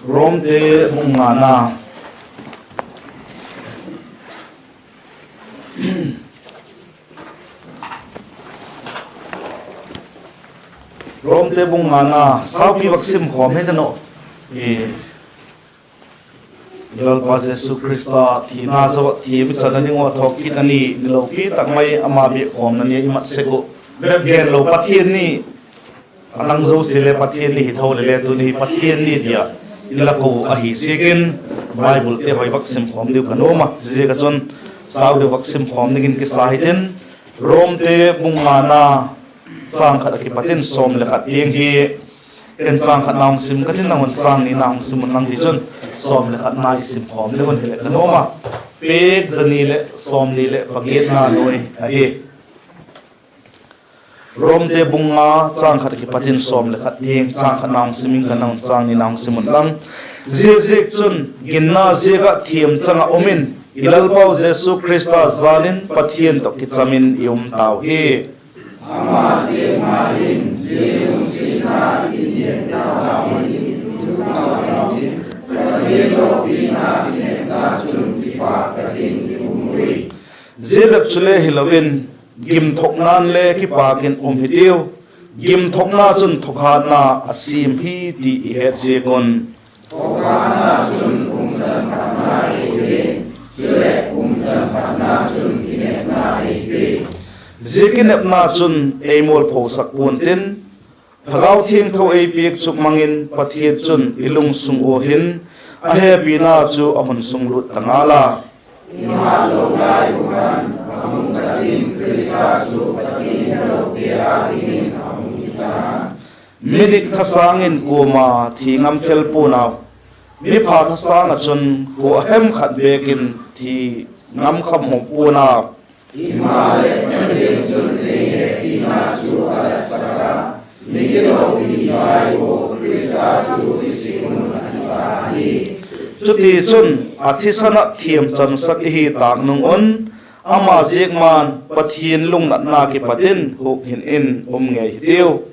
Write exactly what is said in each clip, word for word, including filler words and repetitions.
Romte bung ngana. Romte bung ngana saupi vak sim khawm hi ta naw. I Lalpa Jesu Khrista thina zo ah thiam i chan a ding ua thawkit a ni, ni lopi tak mai ama biak khawmna ni a i mat sek uh. Bep gen lo Pathian ni, a dang zosia le Pathian ni hi tho le le tuni hi Pathian ni tia i la ko ahi ziakin Bible te hoi vak sim khawm diu ka nuam a, ziak a chun sau deu vak sim khawm dingin kisa hitin, Romte bung ngana châng khat a kipat in sawm le khat tiang hi, ken châng khatna hung sim ka tin, nang un châng nina hung sim un lang, tichun sawm le khatna i sim khawm ding un hileh ka nuam a, page za ni leh sawmni leh pagiatna nuai ahi. Romte bung nga châng khat a kipat in sawm le khat tiang, châng khatna hung sim ing ka, nang un châng nina hung sim un lang. Ziaziakchun ginna ziak ah thiam chang ah um in, i Lalpau Jesu Khrista jal in Pathian tawh kicham in i um tau hi. Zia bep chule hilo in, gimthokna'n le kipâk in um hitiu; gimthokna chun thawkhatna a siam hi ti i het ziak un. Zia kinepna chun ei mualphosak pua'n tin, Thagau Thiangtho ei piak chuk mang in Pathian chun i lungsung ua hin a hepina chu a hun sunglut ta ngal a. Midik thasâng in kuama thi ngam khel pua'n au; mipha thasâng ah chun kua hem khat bêk in thi ngam kham pua'n au. Chutichun, a thisan ah thiamchansak i hi tâk nung un, ama ziak ma'n Pathian lungnatna kipat in hukhin in um ngei hitiu.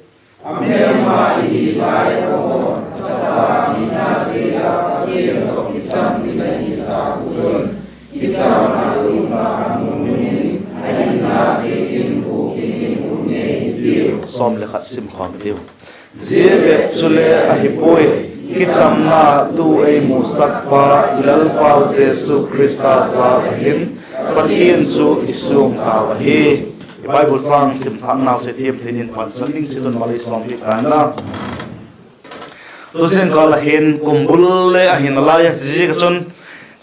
Sawm le khat sim khawm hitiu. Zia bep chule ahi puai, kichamna tu ei musakpa i Lalpau Jesu Khrista jal ah hin Pathian chu i suang tau ahi. I Bible châng sim thâknau chu thiam thei in pan chan ding chiat un malei sawmpiak ta inla. Tu zingkal ah hin kum bul le ahi nalai a, ziak ah chun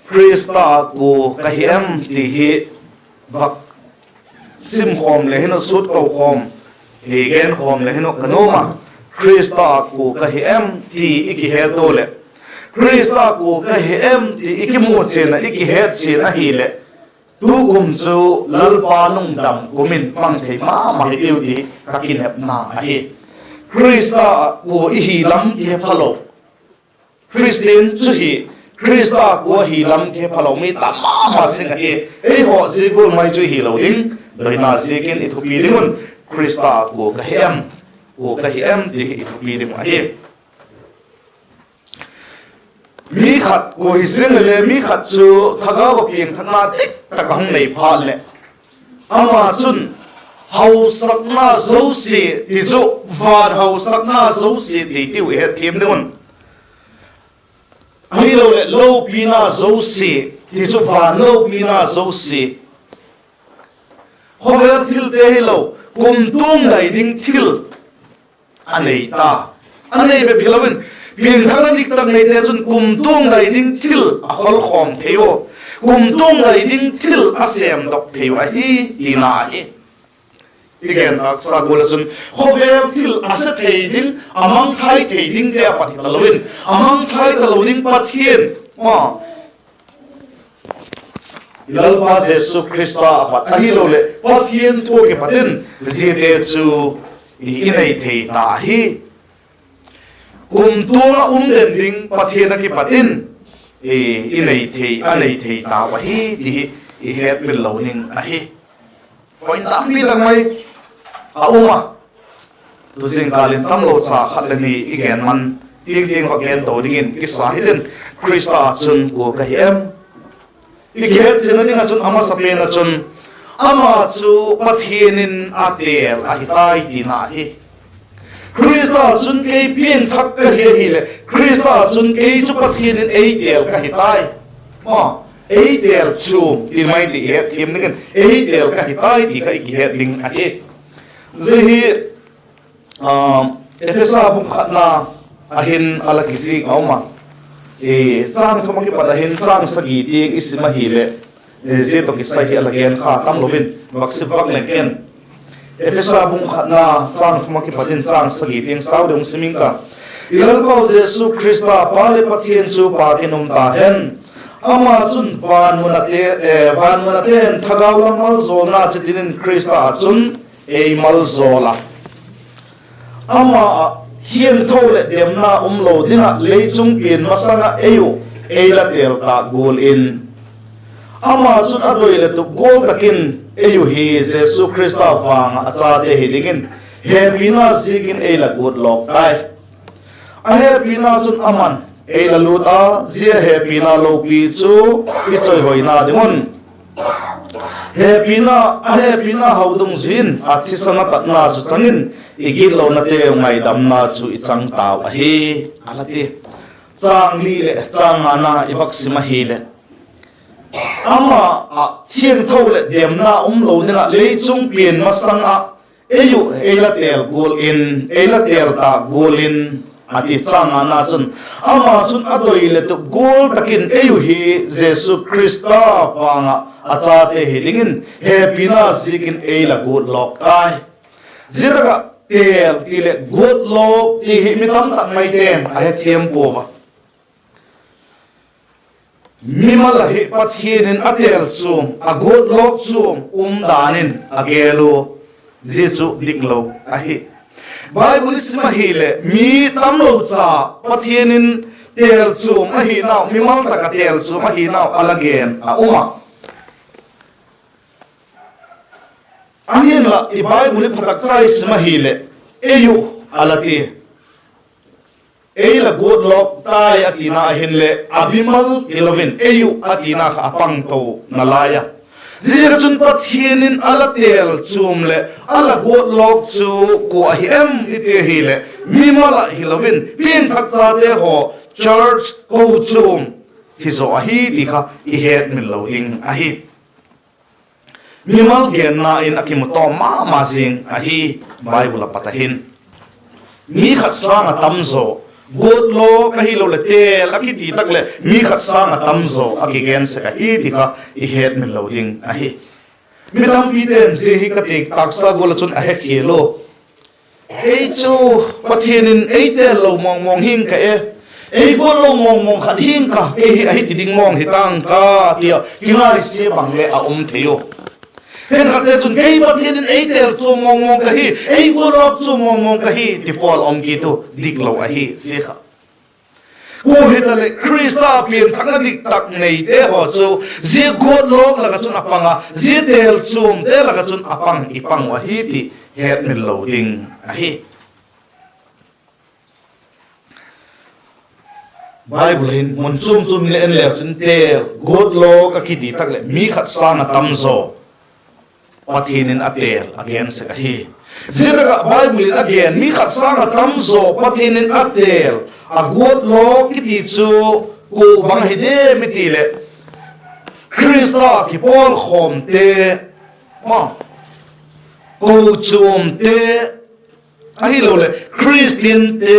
Khrista ah kua ka hi em ti hi vak sim khawm le hin, sut ko khawm, i gen khawm le hin ka nuam a. Khrista ah kua ka hi em ti i kihet ua leh, Khrista ah kua ka hi em ti i kimu chian ah, i kihet chian ahileh, tukum chu Lalpa lungdam kum in mang thei ma ma hitiu ti ka kinepna ahi. Khrista ah kua i hi lam kihephalo, Khristian chu hi, Khrista ah kua hi lam kihephalo mi tam ma ma zing ahi. Eihaw zia gual mai chu i hilo ding, doina ziakin i thupi ding un, Khrista ah kua ka hi em, kua ka hi em ti hi i thupi ding uh ahi. Mi khat kua hi zing le le, mi khat chu thagau ah piangthakna dik tak a hung nei phat leh, ama chun hausakna zosia ti chu, van hausakna zosia ti tiu i hetthiam ding un. Ahiloleh lopina zosia ti chu van lopina zosia, khawvel thilte hilo, kumtuang lai ding thil a nei ta. A nei bep hilo in, piangthakna dik tak neite chun kumtuang lai ding thil a kholkhawm thei ua, kumtuang lai ding thil a sêmdok thei uh ahi tina ahi. I gen tâksa gual ah chun khawvel thil a se thei ding, a mangthai thei dingte a pat hi talo in, a mangthai talo ding Pathian, ma, i Lalpa Jesu Khrista a pat ahiloleh Pathian thu ah kipat in ziate chu i, i nei thei ta ahi. Kumtuang ah um den ding Pathian ah kipat in i, i nei thei, a nei thei tau ahi ti hi i hetmil lo ding ahi. Point tampi tak mai a um a, tu zingkal in tamlo cha khat le ni i gen man Tiang tiang kha gen to dingin kisa hitin, Khrista ah chun kua ka hi em? I kihetchianna ding ah chun a masapen ah chun, ama chu Pathian in a têl ahi tai tina ahi. Khrista ah chun kei piangthak ka hi ahileh, Khrista ah chun kei chu Pathian in ei têl ka hi tai. Ma, ei têl chuam ti mai ti hetthiam dingin, ei têl ka hi tai ti kha i kihet ding ahi. Zia hi, Ephesa bung khatna ah hin a la kizik a um a, châng thum ah kipat ah hin châng sagi tiang i sim ahileh, zia tawh kisai hi a la gen kha tam lo in vak sim vak leng ken. Ephesa bung khatna châng thum ah kipat in châng sagi tiang sau deu sim ing ka. I Lalpau Jesu Khrista Pa leh Pathian chu pâk in um ta hen. Ama chun van mun a te, van mun a te'n thagau lam maljawlna chitin in Khrista ah chun ei maljawl a, ama ah thiangtho leh demna um lo ding ah lei chung pian masang ah ei uh ei la têl tâk gual in, ama chun a doi leh tup gual tak in ei uh hi Jesu Khrista vang ah a chate hi dingin hepina ziakin ei la guat lawk tai. A hepina chun ama'n ei la lût a, zia hepina lopi chu i chawihoina ding un, hepina, a hepina hau dungzui in a thisan a tatna chu chang in, i gitlonateu ngaidamna chu i chang tau ahi, a la ti. Châng li leh châng ngana i vak sim ahileh, ama ah thiangtho leh demna um lo ding ah lei chung pian masang ah ei uh ei la têl gual in, ei la têl tâk gual in, a ti. Châng ngana chun, ama chun a doi leh tup gual tak in ei uh hi Jesu Khrista vang ah a chate hi dingin hepina ziakin ei la guat lawk tai. Zia tak ah têl ti leh guat lawk ti hi mi tam tak maite'n a hethiam puau a. Mimal ahi Pathian in a têl chuam, a guat lawk chuam um dan in a gel ua, zia chu diklo ahi. Bible i sim ahileh mi tamlo cha Pathian in têl chuam ahinau, mimal tak ah têl chuam ahinau a la gen a um a. Ahinla i Bible i phatakcha i sim ahileh, ei uh a la ti. Ei la guat lawk tai a tina ahinleh a mimal hilo in ei uh a tina kha a pang to nalai a. Ziaziakchun Pathian in a la têl chuam leh a la guat lawk chu kua ahi em i ti ahileh, mimal ah hilo in piangthak chate haw, church, kochuam hizaw ahi ti kha i hetmil lo ding ahi. Mimal genna in a kimu tawm ma ma zing ahi, Bible ah pat a hin. Mi khat sâng ah tam zaw, guat lawk ahiloleh têl a kiti tak leh mi khat sâng ah tam zaw a kigen sek ahi ti kha i hetmil lo ding ahi. Mi tampite'n zia hi ka ti tâksa gual ah chun a hekhial ua. Kei chu Pathian in ei têl lo mawngmawng hing ka e, ei guat lo mawngmawng khat hing ka, kei hi ahi ti ding mawng hi tang ka, ti a kingaisia bang leh a um thei u. Khenkhatte chun kei Pathian in ei têl chuam mawngmawng ka hi, ei guat lawk chuam mawngmawng ka hi ti pawl a um kit u, diklo ahi zia kha. Kua hitaleh Khrista pianthakna diktak neite haw chu zia guat lawk lak ah chun a pang a, zia têl chuamte lak ah chun a pang, i pang uh ahi ti hetmil lo ding ahi. Bible hin mun chuam chuam in le en leu chun têl guat lawk a kiti tak leh mi khat sâng ah tam zaw Pathian in a têl a gen sek ahi. Zia tak ah Bible in a gen mi khat sâng ah tam zaw Pathian in a têl, a guat lawk kiti chu kua bang ahi diam i ti leh, Khrista kipawlkhawmte, ma, kochuamte, ahiloleh Khristiante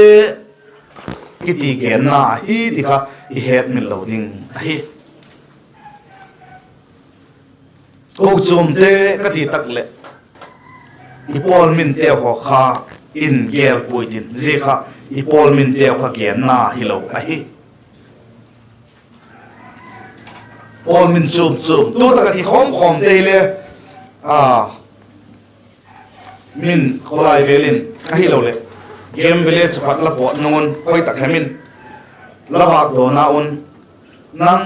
kiti genna ahi ti kha i hetmil lo ding ahi. Kochuamte ka ti tak leh, i pawl minteu haw kha in gel puai tin, zia kha i pawl minteu kha genna hilo ahi. Pawl min chuam chuam tu tak ah kikhawm khawmte hile, a, min khawlai vêl in ahiloleh, game village ah pat la pawt nung un khoi tak hem in la vâkdawna un, nang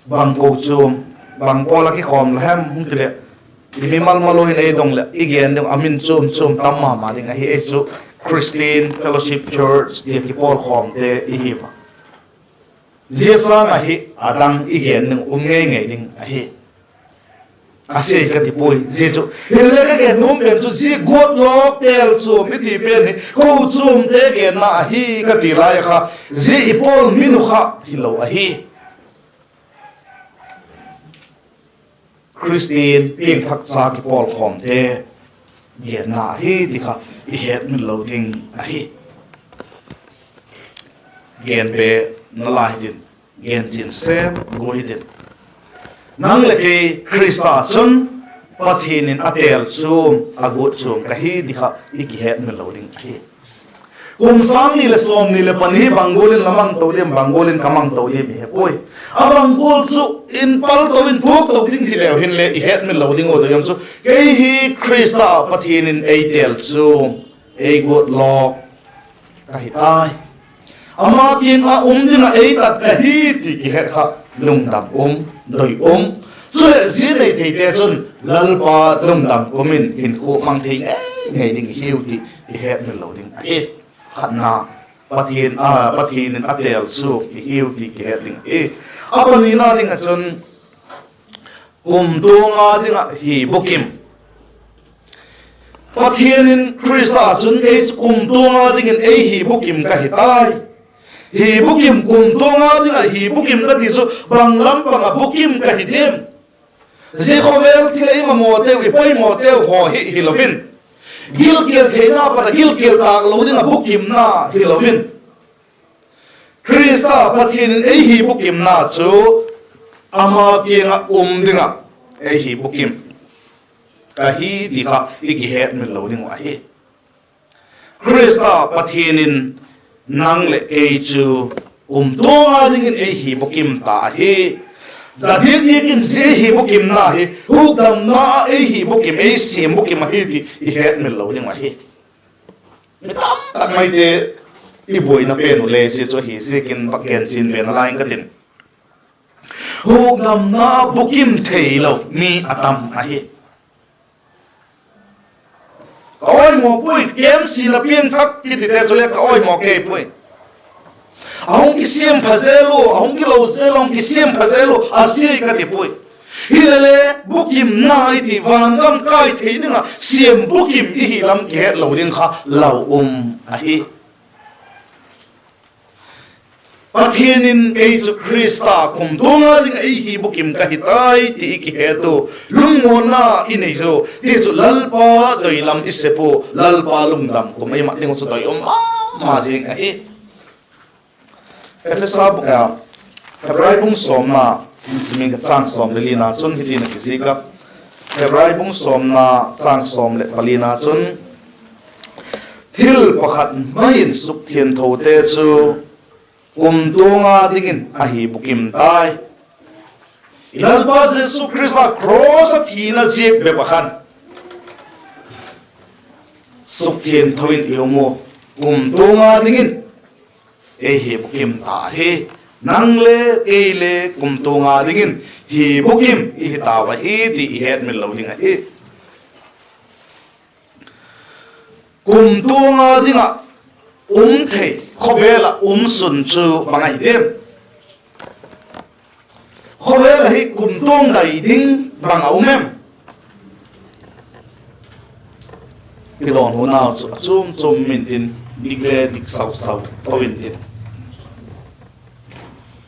bang kochuam, bang pawl ah kikhawm la hem hung ti leh, i mimal mal u hin ei dong leh i gen ding a min chuam chuam tam ma ma ding ahi. Ei chu Christian Fellowship Church ti a kipawlkhawmte i hi a. Zia sâng ah hi a dang i gen ding um ngei ngei ding ahi. A sia ka ti puai. Zia chu hinle ka gen nuam pen chu zia guat lawk têl chuam i ti pen hi kochuamte genna ahi ka ti lai a kha, zia i pawl min uh kha hilo ahi. Khristian piangthak cha kipawlkhawmte genna ahi ti kha i hetmil lo ding ahi. Gen be nalai hitin, gen chin sem gua hitin. Nang leh kei Khrista chun Pathian in a têl chuam, a guat chuam ka hi ti kha i kihetmil lo ding ahi. Kum sâng ni leh sawmni leh pani hi bang gual in la mang to diam, bang gual in ka mang to diam i he puai. A bang gual chu in pal to in thuak to ding hileu hinle i hetmil lo ding uh doi um chu, kei hi Khrista Pathian in ei têl chuam, ei guat lawk ka hi tai. Ama kiang ah um ding ah ei tat ka hi ti kihet kha lungdam um, doi um. Chuleh zia nei theite chun Lalpa lungdam kum in hinkhua mang thei ngei ngei ding i hiu ti i hetmil lo ding ahi. Khatna, Pathian, a, Pathian in a têl chuam i hiu ti kihet ding ahi. A panina ding ah chun kumtuang a ding ah hi bukim. Pathian in Khrista chun kei chu kumtuang a dingin ei hi bukim ka hi tai. Hi bukim, kumtuang a ding ah hi bukim ka ti chu bang lam pang ah bukim ka hi diam? Zia khawvel thil ei mamawteu, i poimawteu haw hi hilo in, gilkial theina pat a gilkial tâk lo ding ah bukimna hilo in, Khrista Pathian in ei hi bukimna chu ama kiang ah um ding ah ei hi bukim ka hi ti kha i kihetmil lo ding uh ahi. Khrista Pathian in nang leh kei chu kumtuang a dingin ei hi bukim ta ahi. Za diak diak in zia hi bukimna hi hukdamna ah ei hi bukim, ei siam bukim ahi ti i hetmil lo ding uh ahi. Mi tam tak maite i buaina pen uh le zia chu ahi ziakin bak gen chin pen alai ka tin. Hukdamna bukim theilo mi a tam ahi. Ka awimaw puai, kemsina piangthak kitite chu le ka awimaw kei puai. A hung kisiam pha zel u, a hung kilo zel, a hung kisiam pha zel u a sia ka ti puai. Hilele bukimna i ti, vangam kai thei ding ah siam bukim i hi lam kihet lo ding kha lau um ahi. Pathian in kei chu Khrista kumtuang a ding ei hi bukim ka hi tai ti i kihet u, lungmuanna i nei u, ti chu Lalpa doi lam i sep u, Lalpa lungdam kum ei mat ding uh chu doi um ma ma zing ahi. Ephesa, Hebrai bung sawmna, zia min ka châng sawm leh lina chun hitin a kizik a. Hebrai bung sawmna, châng sawm leh palina chun, thil pakhat mai in sukthiangthote chu kumtuang a dingin a hi bukim tai. I Lalpa Jesu Khrista cross a thina ziak bep ah khan sukthiangtho in i um u, kumtuang a dingin ei hi bukim ta ahi. Nang le kei le kumtuang a dingin hi bukim i hi tau ahi ti i hetmil lo ding ahi. Kumtuang a ding ah um thei khawvel ah um sun chu bang ahi diam? Khawvel ah hi kumtuang dai ding bang a um em? I dawnhunau chu a chuam chuam intin, dik le dik sau sau tho intin,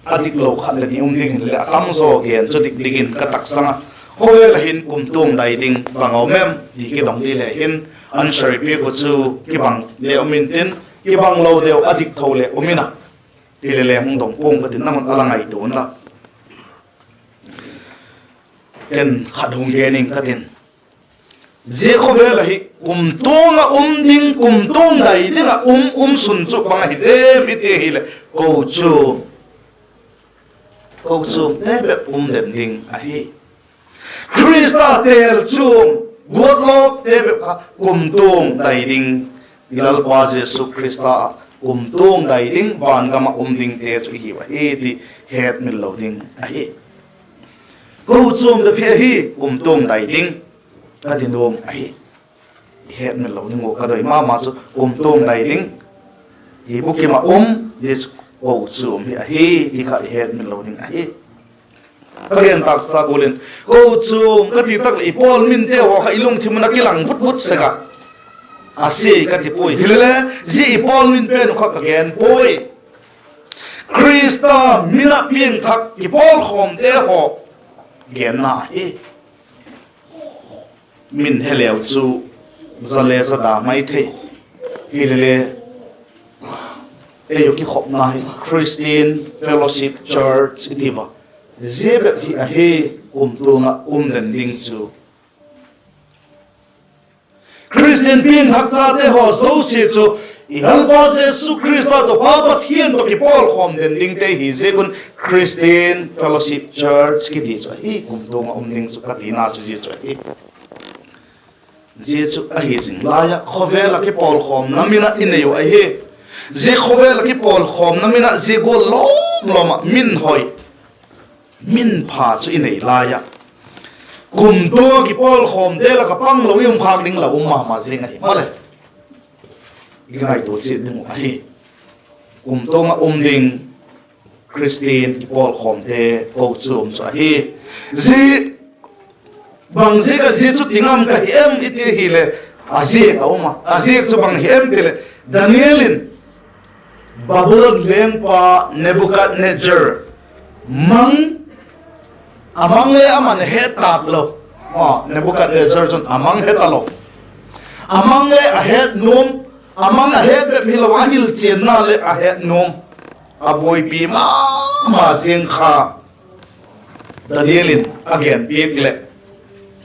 a diklo khat leh ni um ding hinleh a tam zaw gen chu dik dik in ka taksang a, khawvel ah hin kumtuang dai ding bang a um em ti kidong di le hin, answer i piak uh chu kibang le um intin, kibang lo deu a dik tho le um in a, hile le hung dong pua'ng ka tin, nang un a la ngaitua unla. Ken khat hung gen ing ka tin. Zia khawvel ah hi kumtuang ah um ding, kumtuang dai ding ah um, um sun chu bang ahi diam i ti hileh, kochuam, kochuamte bep um den ding ahi. Khrista têl chuam, guatlawkte bep kha kumtuang dai ding, i Lalpa Jesu Khrista ah kumtuang dai ding, vangam ah um dingte chu i hiu ahi ti hetmil lo ding ahi. Kochuam bep hi ahi kumtuang dai ding, ka ti nuam ahi. i hetmil lo ding uh ka doi ma ma chu kumtuang dai ding hi bukim ah um, zia chu kochuam hi ahi ti kha i hetmil lo ding ahi. Ka gen tâksa gual in, kochuam ka ti tak leh i pawl minte haw kha i lungthim un a kilang vut vut sek a, a sia ka ti puai. Hilele, zia i pawl min pen uh kha ka gen puai. Khrista min ah piangthak kipawlkhawmte haw genna hi. Min he leu chu za le za da mai thei. Hilele, ei uh kikhopna hi Christian Fellowship Church i ti ua, zia bep hi ahi kumtuang ah um den ding chu. Khristian piangthak chate haw zosia chu i Lalpa Jesu Khrista tawh Pa Pathian tawh kipawlkhawm den dingte hi ziak un Christian Fellowship Church kiti chu ahi kumtuang ah um ding chu ka tina chu zia chu ahi. Zia chu ahi zing lai ah khawvel ah kipawlkhawmna min ah i nei uh ahi. Zia khawvel ah kipawlkhawmna min ah zia gual lawm lawm ah min hoi, min pha chu i nei lai ah, kumtuang ah kipawlkhawmte lak ah pang lo i um khâk ding la um ma ma zing ahi maleh, i ngaitua chiat ding uh ahi. Kumtuang ah um ding Khristian kipawlkhawmte kochuam chu ahi. Zia bang ziak ah zia chu ti ngam ka hi em i ti hileh, a ziak a um a, a ziak chu bang hi em ti leh, Daniel in Babulon lengpa Nebukadnezzar mang, a mang le aman het tâk lo. A, Nebukadnezzar chun a mang he talo. A mang le a het nuam, a mang a het bep hilo a, a hilchianna le a het nuam, a buaipi ma ma ziang kha Daniel in a genpiak leh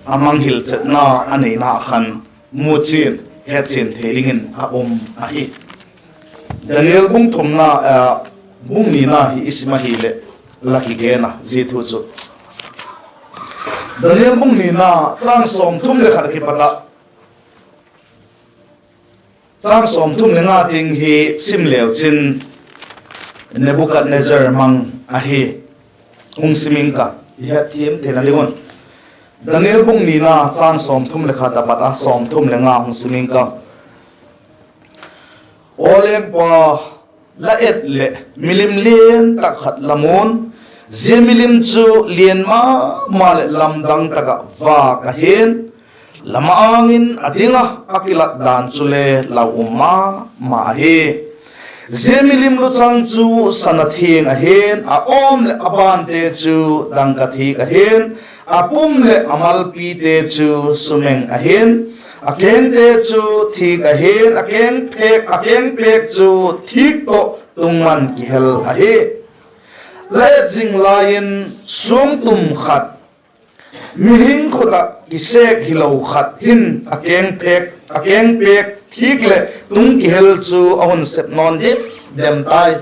a mang hilchetna a neina khan muchian, hetchian thei dingin a um ahi. Daniel bung thumna, bung nina hi i sim ahileh la kigen a, zia thu chu Daniel bung nina châng sawmthum leh khat a kipat ah, châng sawmthum le nga tiang hi sim leu chin Nebukadnezzar mang ahi. Hung sim ing ka, i hetthiam theina ding un. Daniel bung nina châng sawmthum le khat a pat a sawmthum le nga hung sim ing ka. Aw lengpa, la et leh milim lian tak khat la mu'n, zia milim chu lian ma ma leh lamdang tak ah vâk ahi'n, la ma-âng in a ding a, a kilat dan chule lau um ma ma ahi. Zia milim luchang chu sana thiang ahi'n, a awm leh a bante chu dangka thîk ahi'n, a pum leh a malpite chu sumeng ahi'n, a kengte chu thîk ahi'n, a kengpêk chu thîk tawh tungman kihel ahi. La et zing lai in suangtum khat, mihing khut ah kisêk hilo khat hin a kengpêk thîk leh tung kihel chu a hun sep nawn dim dem tai.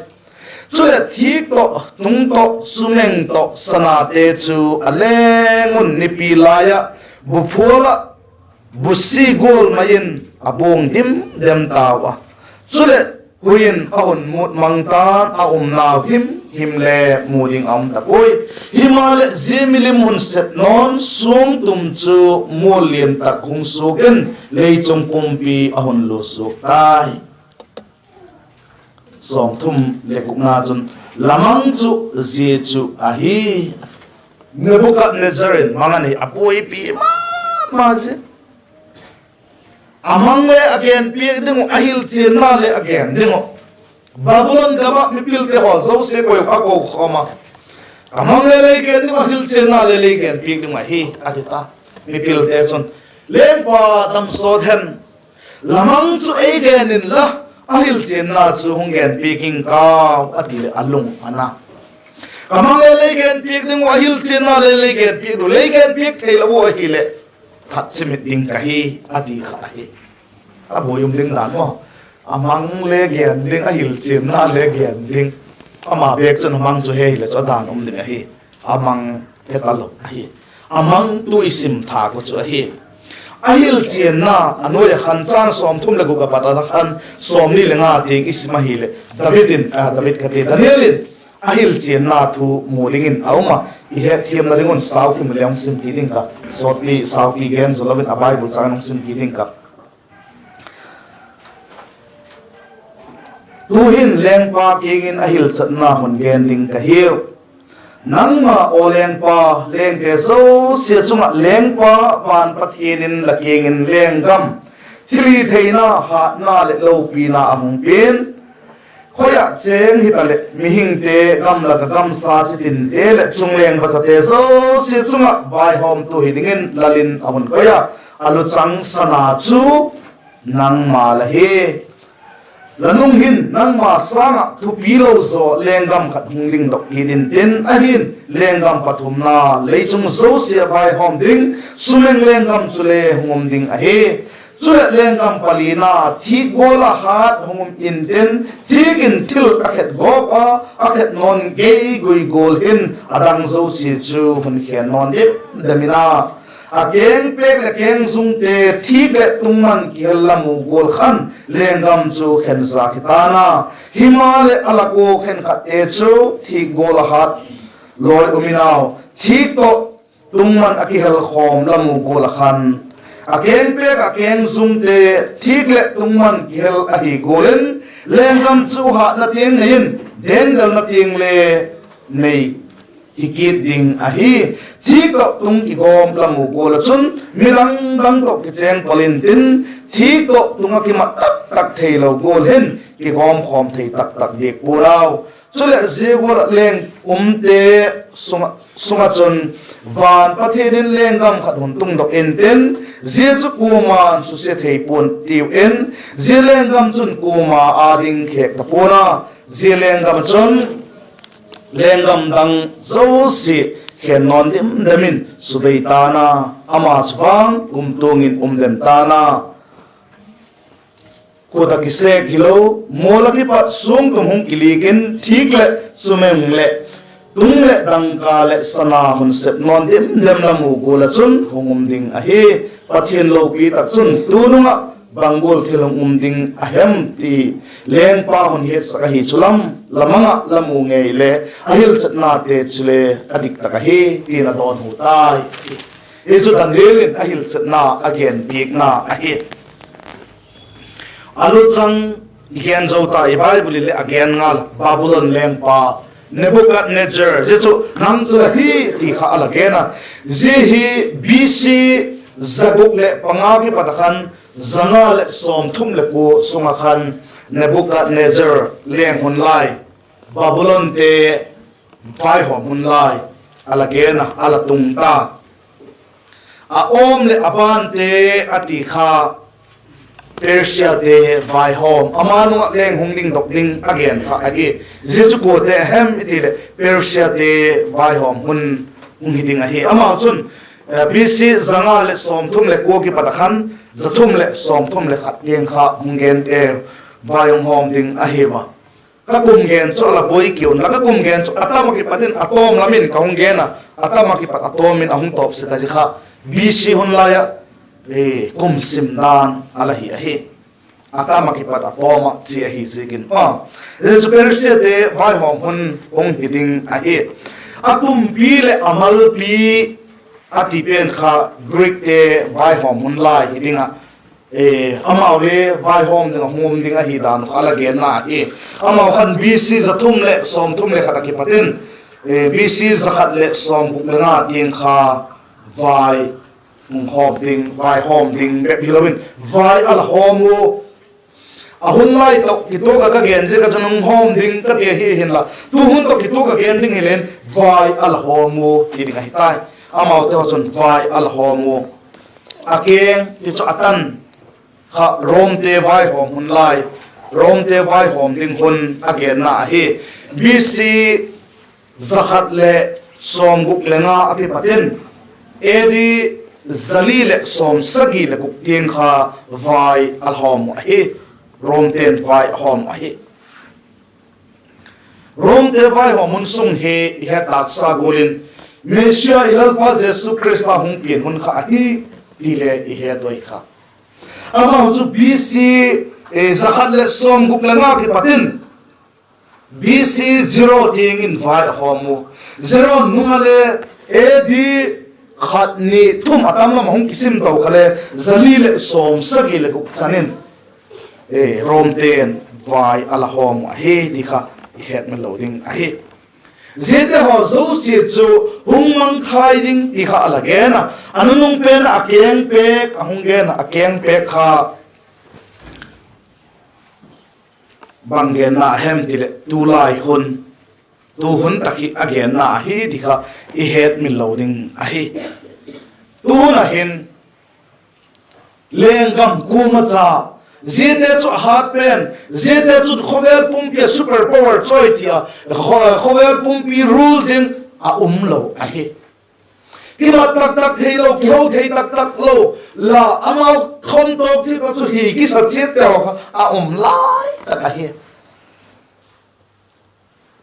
Chuleh thîk tawh, tung tawh, sumeng tawh sanate chu a leng un nipi lai ah buphual ah busi gual mai in a buang dim dem tau a. Chuleh hui in a hun mût mang ta'n, a umnau him him le mu ding a um ta puai. Himaleh zia milim hun sep nawn suangtum chu mual lian tak hung suak in lei chung pumpi a hun lut suak tai. Sawmthum le gukna chun, la mang chu zia chu ahi. Nebukadnezzar in mang a nei a, buaipi ma ma zia. A mang le a genpiak ding uh, a hilchianna le a gen ding uh. Babulon gam ah mipilte haw zosia koi a ko khawm a, a mang le lei gen ding uh, a hilchianna le lei genpiak ding uh ahi, a ti ta. Mipilte chun, Lengpa, damsawt hen, la mang chu ei gen inla, a hilchianna chu hung genpiak ing kau, a ti leh a lung a na. Ka mang le lei genpiak ding uh, a hilchianna le lei genpiak ding uh, lei genpiak theilo uh ahileh that chimit ding ka hi, a ti kha ahi. A buai um ding dan maw. A mang le gen ding, a hilchianna le gen ding. Ama bêk chun a mang chu he hileh chu a dan um ding ahi. A mang he talo ahi. A mang tu i sim thâk uh chu ahi. A hilchianna a nuai ah khan châng sawmthum leh guk a pat a khan sawmni le nga tiang i sim ahileh David in, a, David ka ti, Daniel in a hilchianna thu mu dingin a um a, i hetthiamna ding un saupi le hung sim kit ding ka, sawtpi saupi gen zo lo in a Bible châng in hung sim kit ding ka. Tu'hin lengpa kiang in a hilchatna hun gen ding ka hiu. Nangma aw lengpa, lengte zosia chung ah lengpa van Pathian in la kiang in lenggam, thilhitheina, hatna leh lopina a hung pia'n, khoi ah chêng hitaleh mihingte, gam lak ah gamsa chitinte leh chungleng vachate zosia chung ah vaihawmtu hi dingin lal in a hun koi a, a luchang sana chu nangma la hi. La nung hin nangma sâng ah thupi lo zaw lenggam khat hung dingdok kit intin, ahi'n, lenggam pathumna lei chung zosia vaihawm ding, sumeng lenggam chule hung um ding ahi. Chuleh lenggam palina thîk gual ah hat hung um intin, thîk in thil a khet gawp a, a khet nawn gei gui gual hin a dang zosia chu hun khen nawn dim dem in a, a kengpêk leh kengzungte thîk leh tungman kihel la mu gual khan lenggam chu khen zak hi ta'n a, himaleh a lak ua khenkhatte chu thîk gual ah hat lawi um in au, thîk tawh tungman a kihel khawm la mu gual ah khan, a kengpêk ah kengzungte thîk leh tungman kihel ahi gual in, lenggam chu hatna tiang nei in, dengdalna tiang le nei hi kit ding ahi. Thîk tawh tung kigawm la mu gual ah chun midang dang tawh kichêng pal intin, thîk tawh tung ah kimat tak tak theilo gual hin kigawm khawm thei tak tak diak pua'n au. Chuleh zia gual ah leng umte sung ah chun van Pathian in lenggam khat hun tungdok intin, zia chu kuama'n susia thei pua'n tiu in, zia lenggam chun kuama â ding khêk ta pua'n a, zia lenggam ah chun lenggam dang zosia khen nawn dim dem in subei ta'n a, ama chu vang kumtuang in um den ta'n a. Khut ah kisêk hilo, mual ah kipat suangtum hung kilik in, thîk leh sumeng leh tung leh dangka leh sana hun sep nawn dim dem la mu gual ah chun hung um ding ahi. Pathian lopi tak chun tunung ah bang gual thil hung um ding a hem ti lengpa hun hiatsak ahi chu lam, la mang ah la mu ngei le, a hilchatnate chule a dik tak ahi, ti'n a dawnhu tai. Hi chu Daniel in a hilchatna a genpiakna ahi. A luchang i gen zo ta, i Bible in le a gen ngal a, Babulon lengpa Nebukadnezzar, zia chu nang chu la hi ti kha a la gen a. Zia hi B C za guk leh panga kipat ah khan, za nga leh sawmthum leh kua sung ah khan Nebukadnezzar leng hun lai, Babulonte vaihawm hun lai a la gen a, a la tung ta. A awm leh a bante a ti kha Persiate vaihawm, ama nung ah leng hung dingdok ding a gen kha ahi. Zia chu kuate a hem i ti leh Persiate vaihawm hun hung hi ding ahi. Amau chun, eh, B C za nga leh sawmthum leh kua kipat ah khan, za thum leh sawmthum leh khat tiang kha hung gente vai hung hawm ding ahi a. Ka kum gen chu a la buai ki unla, ka kum gen chu a tam ah kipat in a tawm lam in ka hung gen a, a tam ah kipat a tawm in a hung tawp sek a, zia kha B C hun lai ah, eh, kum sim dan a la hi ahi. A tam ah kipat a tawm ah chi ahi ziakin, a, zia chu Persiate vaihawm hun hung hi ding ahi. A tumpi leh a malpi a ti pen kha Greekte vaihawm hun lai hi ding ah, eh, amau le vaihawm ding ah hung um ding ahi dan kha a la genna ahi. Amau khan B C za thum leh sawmthum leh khat ah kipat in, eh, B C za khat leh sawmguk leh nga tiang kha vai hung hawm ding, vaihawm ding bep hilo in vai a la hawm u. A hun lai tawh kituak ah ka gen ziak ah chun hung hawm ding ka ti ahi hinla, tu hun tawh kituak ah gen ding hilen vai a la hawm u ti ding ahi tai. Amaute haw chun vai a la hawm u. A keng ti chu a tan kha Romte vaihawm hun lai, Romte vaihawm ding hun a genna ahi. B C za khat leh sawmguk leh nga ah kipat in, A D za li leh sawmsagi leh guk tiang kha vai a la hawm uh ahi. Romte'n vai a hawm uh ahi. Romte vaihawm hun sung hi i het tâksa gual in Messia i Lalpa Jesu Khrista hung pian hun kha ahi ti le i het ui kha. Amau chu B C, eh, za khat leh sawmguk leh nga kipat in B C zero tiang in vai a hawm u. Zero nung ah le A D khat, ni, thum a tam lam ah hung kisim to kha le za li leh sawmsagi leh guk chan in, eh, Romte'n vai a la hawm uh ahi ti kha i hetmil lo ding ahi. Ziate haw zosia chu hung mangthai ding ti kha a la gen a, a nunung pen ah a kengpêk a hung gen a, a kengpêk kha bang genna hem tileh tulai hun, tu hun tak hi a genna ahi ti kha i hetmil lo ding ahi. Tu hun ah hin lenggam kuama cha, ziate chu a hât pen, ziate chun khawvel pumpi a super power chawi ti a, khaw-, khawvel pumpi rule zing a um lo ahi. Kimat tak tak theilo, kiho thei tak tak lo, la amau khawm tawk chiat a chu hi kisa chiat teu kha a um lai tak ahi.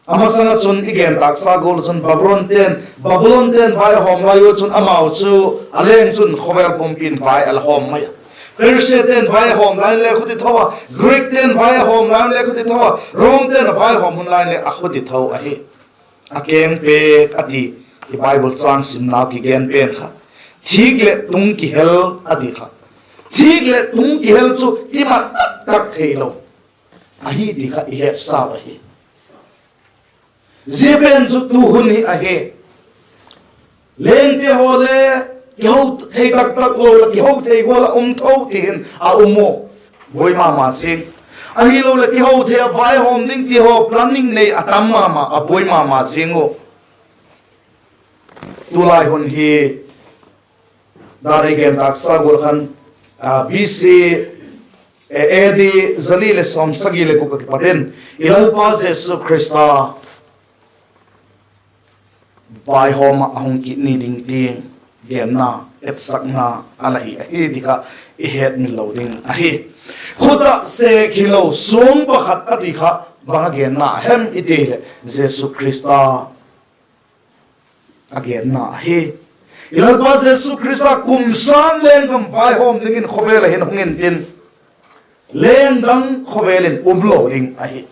A masang ah chun i gen tâksa gual chun Babulonte'n, Babulonte'n vai a hawm lai ua chun amau chu a leng chun khawvel pumpi'n vai a la hawm mai a. Persiate'n vai a hawm lai le khuti tho a, Greekte'n vai a hawm lai le khuti tho a, Romte'n a vai hawm hun lai le a khuti tho ahi. A kengpêk a ti, i Bible châng simnau kigen pen kha thîk leh tung kihel a ti kha. Thîk leh tung kihel chu kimat tak tak theilo ahi ti kha i hetsau ahi. Zia pen chu tu hun hi ahi. Lengte haw le kiho thei tak tak lo la kiho thei gual ah um tho ti hin a um u, buai ma ma zing. Ahiloleh kiho thei a vaihawm ding ti haw planning nei a tam ma ma a, buai ma ma zing u. Tulai hun hi dan ei gen tâksa gual khan, B C, A D zali leh sawmsagi leh guk ah kipat in i Lalpa Jesu Khrista vaihawm ah a hung kit ni ding tiang genna, etsakna a la hi ahi ti kha i hetmil lo ding ahi. Khut ah sêk hilo suang pakhat a ti kha bang a genna hem i ti leh Jesu Khrista a genna ahi. I Lalpa Jesu Khrista kum sâng lenggam vaihawm dingin khawvel ah hin hung intin, leng dang khawvel in um lo ding ahi.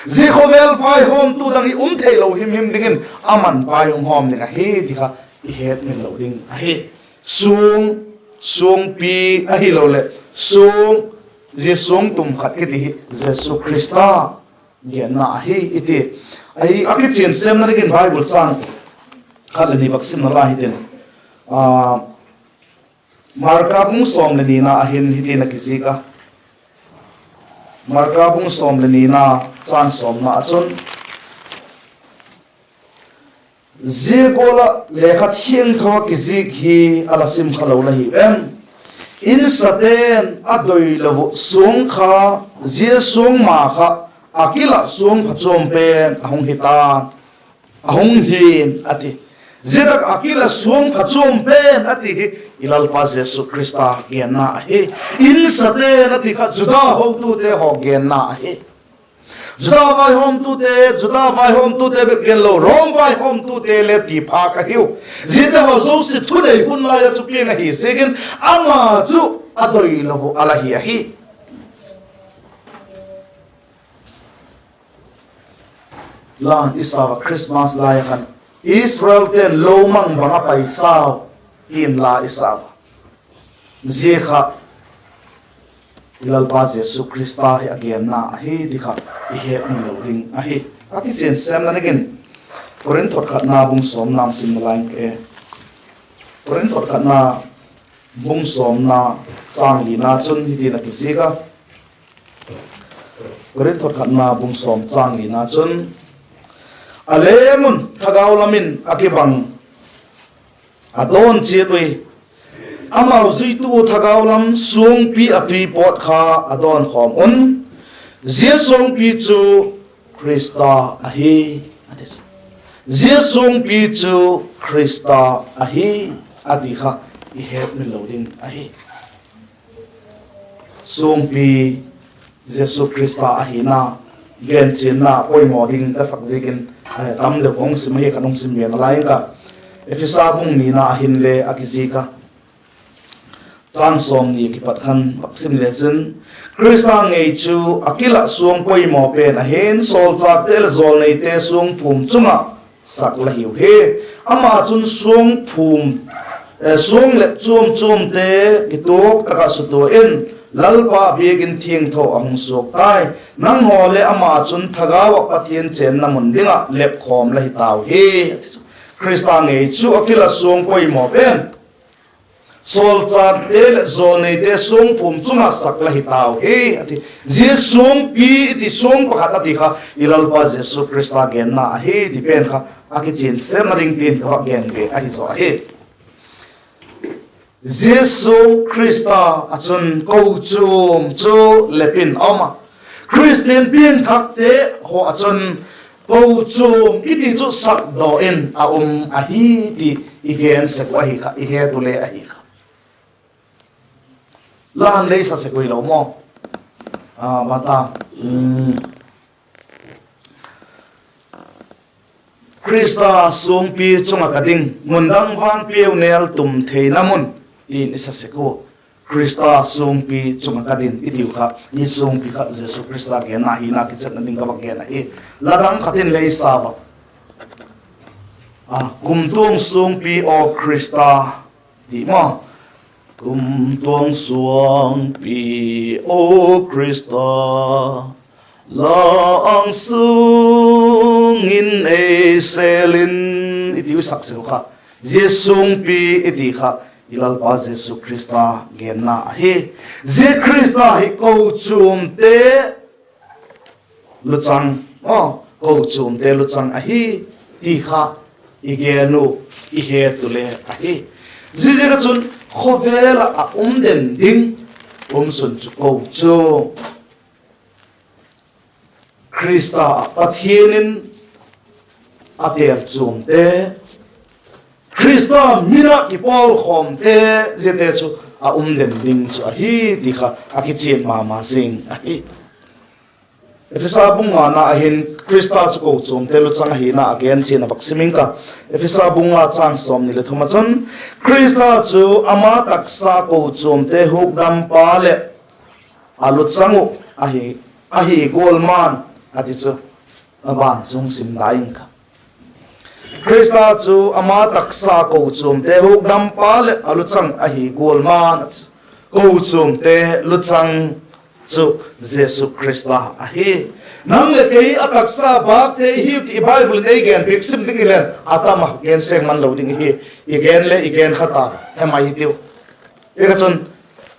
Zia khawvel vaihawmtu dang hi um theilo himhim dingin ama'n vai hung hawm ding ahi ti kha i hetmil lo ding ahi. Suang, suangpi ahiloleh suang, zia suang tum khat kiti hi Jesu Khrista genna ahi i ti. A kichian sêmna dingin Bible châng khat leh ni vak simna lai hitin, Marka bung sawm leh nina ah hin hitin a kizik a, Marka bung sawm leh nina, châng sawmna ah chun, zia gual ah lekha thiangtho ah kizik hi a la sim kha lo la hiu em? Insate'n a doi lo uh suang kha, zia suang ma kha a kil ah suang phachuam pen a hung hi ta'n, a hung hi'n a ti. Zia tak a kil ah suang phachuam pen a ti hi i Lalpa Jesu Khrista genna ahi. Insate'n a ti kha Juda hotute haw genna ahi. Juda vaihawmtute, Juda vaihawmtute bep genlo, Rom vaihawmtute le ti phâk ahiu. Ziate haw zosia thunei hun lai ah chu piang ahi ziakin ama chu a doi lo uh a la hi ahi. La i sau a, Christmas lai a khan Israelte'n lo mang bang a paisau, ti'n la i sau a. Zia kha i Lalpa Jesu Khrista hi a genna ahi ti kha i hetmil lo ding ahi. A kichian sêmna dingin Korinth khatna bung sawmna sim nalai ing ke. Korinth khatna bung sawmna, châng lina chun hitin a kizik a, Korinth khatna bung sawm châng lina chun, a lem un thagau lam in a kibang a dawn chiat ui. Amau zuitu thagau lam suangpi a tui pawt kha a dawn khawm un, zia suangpi chu Khrista ahi, a ti. Zia suangpi chu Khrista ahi, a ti kha i hetmil lo ding ahi. Suangpi Jesu Khrista ahina genchianna poimaw ding ka sak ziakin, tam deu ka hung sim ahi, khat hung sim nalai ing ka. Ephesa bung nina ah hinle a kizik a, châng sawmni kipat khan vak sim le chin, Khrista ngei chu a kil ah suang poimaw pen ahi'n, sawlchâkte leh jawlneite suang phûm chung ah sak la hiu hi. Ama chun suang phûm, suang lep chuam chuamte kituak tak ah sutua in, Lalpa biakin thiangtho a hung suak tai. Nanghaw leh ama chun thagau ah Pathian chênna mun ding ah lepkhawm la hi tau hi, a ti chu. Khrista ngei chu a kila suang poimaw pen, sawlchâkte leh jawlneite suangphum chung ah sak la hi tau hi, a ti. Zia suangpi i ti suang pakhat a ti kha i Lalpa Jesu Khrista genna ahi ti pen kha a kichian semna ding tin ka va gen ve ahi zaw ahi. Jesu Khrista ah chun kochuam chu lep in a um a, Khristian piangthakte haw ah chun kochuam kiti chu sakdaw in a um ahi ti i gen sek uh ahi kha, i het u le ahi kha. La han lei sa sek ui lo maw? A, bang ta, Khrista suangpi chung ah ka ding, mun dang vang piau nêl tum theina mun, ti'n i sa sek ua. Khrista suangpi chung ah ka ding i tiu kha, i suangpi kha Jesu Khrista genna hina kichetna ding ka va gen ahi. La dang khat in lei sa va, a, kumtuang suangpi aw Khrista, ti maw. Kumtuang suangpi aw Khrista, la âng sung in ei sêl in, i tiu sak sek u kha. Zia suangpi i ti kha i Lalpa Jesu Khrista genna ahi. Zia Khrista hi kochuamte luchang, aw, kochuamte luchang ahi ti kha i gen u, i het u le ahi. Ziaziak ah chun khawvel ah a um den ding um sun chu kochuam, Khrista ah Pathian in a têl chuamte, Khrista min ah kipawlkhawmte, ziate chu a um den ding chu ahi ti kha a kichian ma ma zing ahi. Ephesa bung ngana ah hin Khrista chu kochuamte luchang ahina a gen chian a, bak sim ing ka. Ephesa bung nga châng sawmni leh thum ah chun, Khrista chu ama taksa kochuamte hukdampa leh a luchang uh ahi, ahi gual ma'n, a ti chu. A ban chung sim dai ing ka. Khrista chu ama taksa kochuamte hukdampa leh a luchang ahi gual ma'n, kochuamte luchang chu Jesu Khrista ahi. Nang leh kei a taksa bâkte i hiu ti i Bible in ei gen piak sim ding i leng a tam a, gen seng man lo ding i hi. I gen le i gen kha ta, he mai hitiu. Ziak ah chun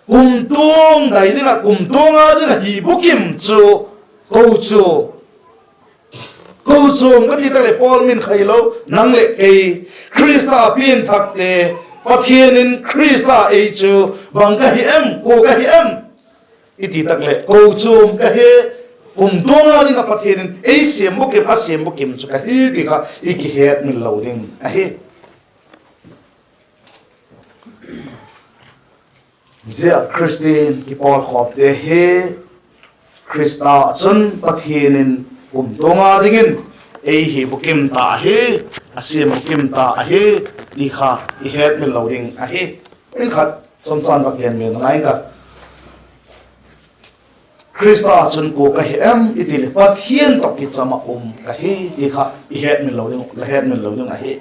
kumtuang dai ding ah, kumtuang a ding ah hi bukim chu kochuam, kochuam ka ti tak leh Paul min kha hilo, nang leh kei, Khrista piangthakte, Pathian in Khrista ei chu bang ka hi em, kua ka hi em i ti tak leh kochuam ka hi, kumtuang a ding ah Pathian in ei siam bukim, a siam bukim chu ka hi ti kha i kihetmil lo ding ahi. Zia Khristian kipawlkhawmte hi Khrista ah chun Pathian in kumtuang a dingin ei hi bukim ta ahi, a siam bukim ta ahi ti kha i hetmil lo ding ahi. In khat chomchan vak gen mi ngai ka. Khrista ah chun kua ka hi em i ti leh, Pathian tawh kicham ah um ka hi ti kha i hetmil lo ding, la hetmil lo ding ahi.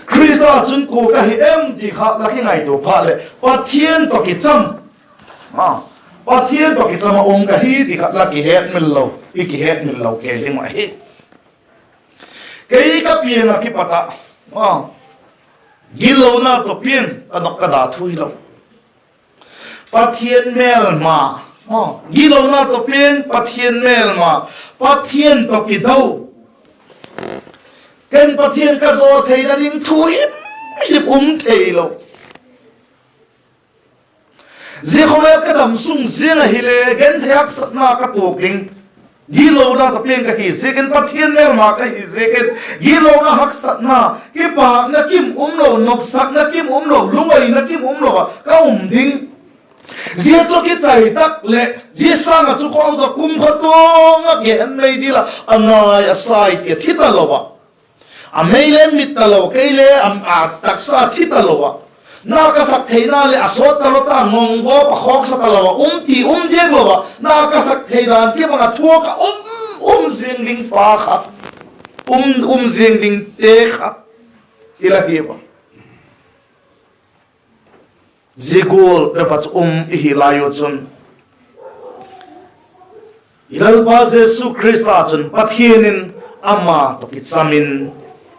Khrista ah chun kua ka hi em ti kha la kingaitua phat leh Pathian tawh kicham, a, Pathian tawh kicham ah um ka hi ti kha la kihetmil lo, i kihetmil lo kei ding ahi. Kei ka pian ah kipat ah, a, gilona tawh pian ka dok ka da thu hilo. Pathian mêlma, a, gilona tawh pian Pathian mêlma, Pathian tawh kido. Ken Pathian ka zaw theina ding thu himhim um theilo. Zia khawvel ka dam sung ziang ahile genthei haksatna ka tuak ding. Gilona tawh pian ka hi ziakin, Pathian mêlma ka hi ziakin, gilona, haksatna, kipakna kim umlo, nopsakna kim umlo, lungaina kim umlo ah ka um ding. Zia chu kichai tak leh zia sâng ah chu khawzaw kum khatuang ah gen mei dil ah a ngai a sai ti a thi talo ah, a mei le mit talo, kei le a, a taksa thi talo ah, na ka sak theina leh a sawt talo ta, ngawng gawp a khawksa talo ah, um ti um diak lo ah, na ka sak thei dan kibang ah thuak ah um, um ziang ding pa kha, um, um ziang dingte kha i la hiu a. Zia gual bep ah chu um i hi lai u chun, i Lalpa Jesu Khrista chun Pathian in ama tawh kicham in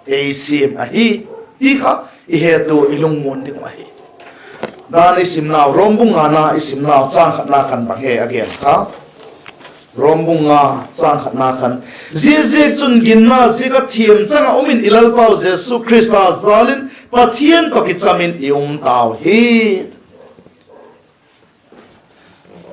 ei siam ahi ti kha i het u i lungmuan ding uh ahi. Dan i simnau, Rom bung ngana i simnau châng khatna khan bang he a gen kha? Rom bung nga châng khatna khan, ziaziakchun ginna ziak ah thiam chang ah um in i Lalpau Jesu Khrista jâl in Pathian tawh kicham in i um tau hi.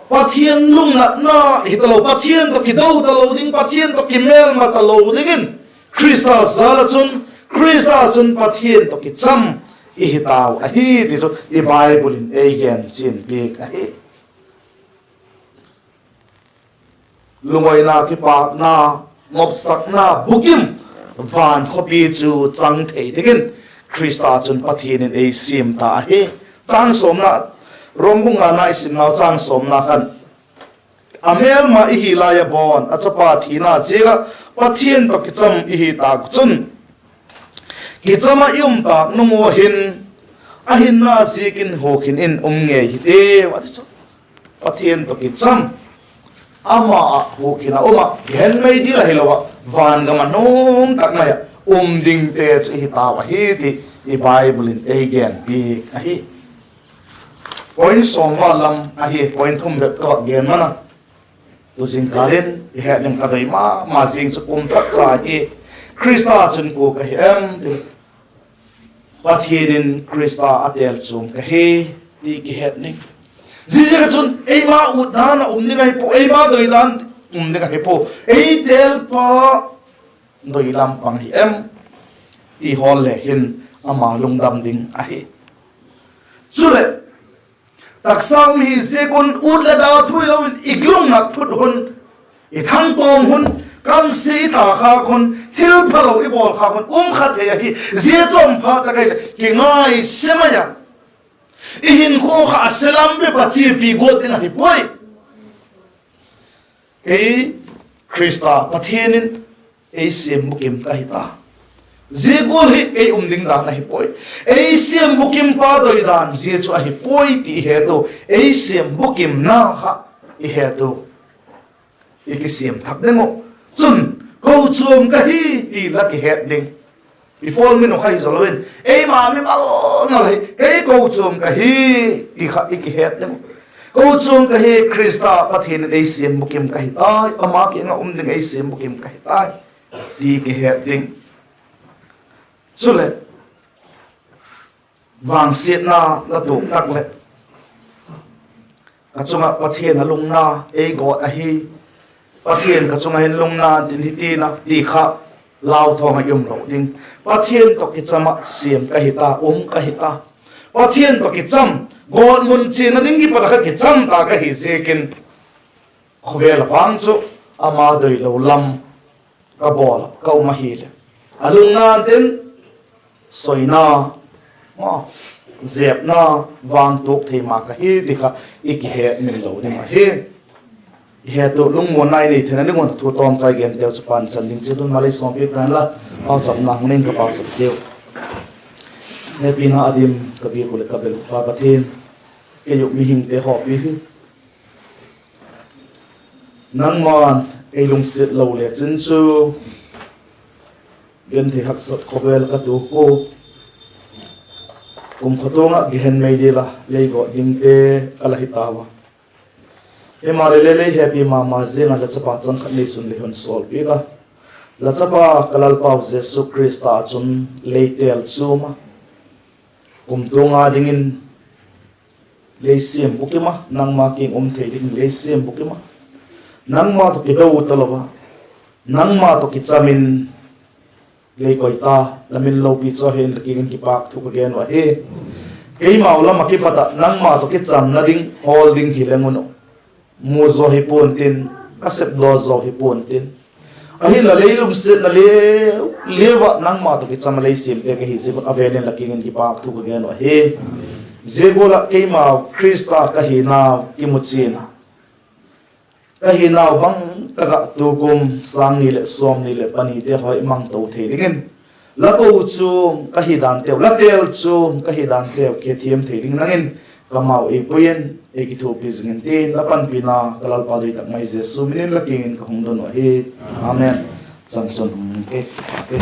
Pathian lungnatna hi talo, Pathian tawh kido talo ding, Pathian tawh kimêlma talo dingin Khrista jâl ah chun, Khrista chun Pathian tawh kicham i hi tau ahi ti chu i Bible in ei gen chian piak ahi. Lungoina, kipâkna, nopsakna bukim van khawpi chu chang thei dingin Khrista chun Pathian in ei siam ta ahi. Châng sawmna, Rom bung ngana i simnau châng sawmna khan, a mêlma i hi lai a bawn a chapa thina ziak ah Pathian tawh kicham i hi tâk chun, kicham ah i um tâk nung ua hin a hinna ziakin hukhin in um ngei hi tiu a ti chu. Pathian tawh kicham, ama ah hukhin a um ah, gehen mei dil ahilo ah, van gam a nuam tak mai ah um dingte chu i hi tau ahi ti i Bible in ei gen piak ahi. Point sawm val lam ahi, point thum bep ka gen man a. Tu zingkal in i het ding ka doi ma ma zing chu kum thak cha hi Khrista chun kua ka hi em ti, Pathian in Khrista a têl chuam ka hi ti kihet ding. Ziaziak ah chun eima ut dan ah um ding ahi pua, eima doi dan um ding ahi pua, ei têlpa doi lam pang hi em ti hawl le hin ama lungdam ding ahi. Chuleh, taksa um hi ziak un ut leh da thui lo in i lungnat phut hun, i thangtawm hun, kamsia i tha khâk hun, thil phalo i bawl khâk hun um kha thei ahi. Zia chawm phat tak ahileh kingaise mai a, i hinkhua kha a se lam bep a chiapi guat ding ahi puai. Kei, Khrista Pathian in ei siam bukim ka hi ta. Zia gual hi kei um ding dan ahi puai. Ei siam bukimpa doi dan zia chu ahi puai ti i het u, ei siam bukimna kha i het u, i kisiam thak ding uh. Chun, kochuam ka hi ti la kihet ding. I pawl min uh kha hi zaw lo in, eima mimal mal hi, kei kochuam ka hi ti kha i kihet ding uh. Kochuam ka hi, Khrista Pathian in ei siam bukim ka hi tai, ama kiang ah um ding ei siam bukim ka hi tai ti kihet ding. Chuleh, vangsiatna la tuak tak leh, ka chung ah Pathian a lungna ei gawt ahi, Pathian ka chung ah hin lungna tin hi tina ti kha lau thawng ah i um lo ding. Pathian tawh kicham ah siam ka hi ta, um ka hi ta. Pathian tawh kicham, gawtmun chiana ding kipat ah kha kicham ta ka hi ziakin, khawvel ah vang chu ama doilo lam ka bawl ah ka um ahileh, a lungna tin, soina, zepna, vang tuak thei ma ka hi ti kha i kihetmil lo ding ahi. I het u lungmuanna i nei theina ding un thu tawmchai genteu chu pan chan ding chiat un malei sawmpiak ta inla, pauchapna hung ning ka pauchap diu. Hepina a dim ka biak uh leh ka bel uh Pa Pathian, kei uh mihingte hawpi hi nangma'n ei lungsiat lo le chin chu, genthei haksat khawvel ka tuak ua, kumtuang ah gehen mei dil a lei gawt dingte ka la hi tau a. Himaleh, lei hepi ma ma ziang ah la chapa chang khat neisun lei hun sawlpiak a, la chapa ka Lalpau Jesu Khrista ah chun lei têl chuam a, kumtuang a dingin lei siam bukim a, nangma kiang um thei dingin lei siam bukim a, nangma tawh kido talo a, nangma tawh kicham in lei koi ta, la min lopi chu hen, la kiang in kipâk thu ka gen uh ahi. Keimau lam ah kipat ah nangma tawh kichamna ding hawl ding hi leng un, mu zaw hi pua'n tin, ka sepdaw zaw hi pua'n tin, ahinla lei lungsiatna liu liu ah nangma tawh kicham a lei siamte ka hi ziak un a vêl in la kiang in kipâk thu ka gen uh ahi. Zia gual ah keimau Khrista ka hinau kimuchian a, ka hinau bang tak ah tukum sâng ni leh sawmni leh panite haw i mang to thei dingin, la kochuam ka hi danteu, la têl chuam ka hi danteu kihethiam thei dingin nang in kamau ei pui in, ei kithuapi zing intin, la panpina ka Lalpa doi tak mai Jesu min in la kiang in ka hung don uh ahi. Amen. Chan chun hung ke, ke.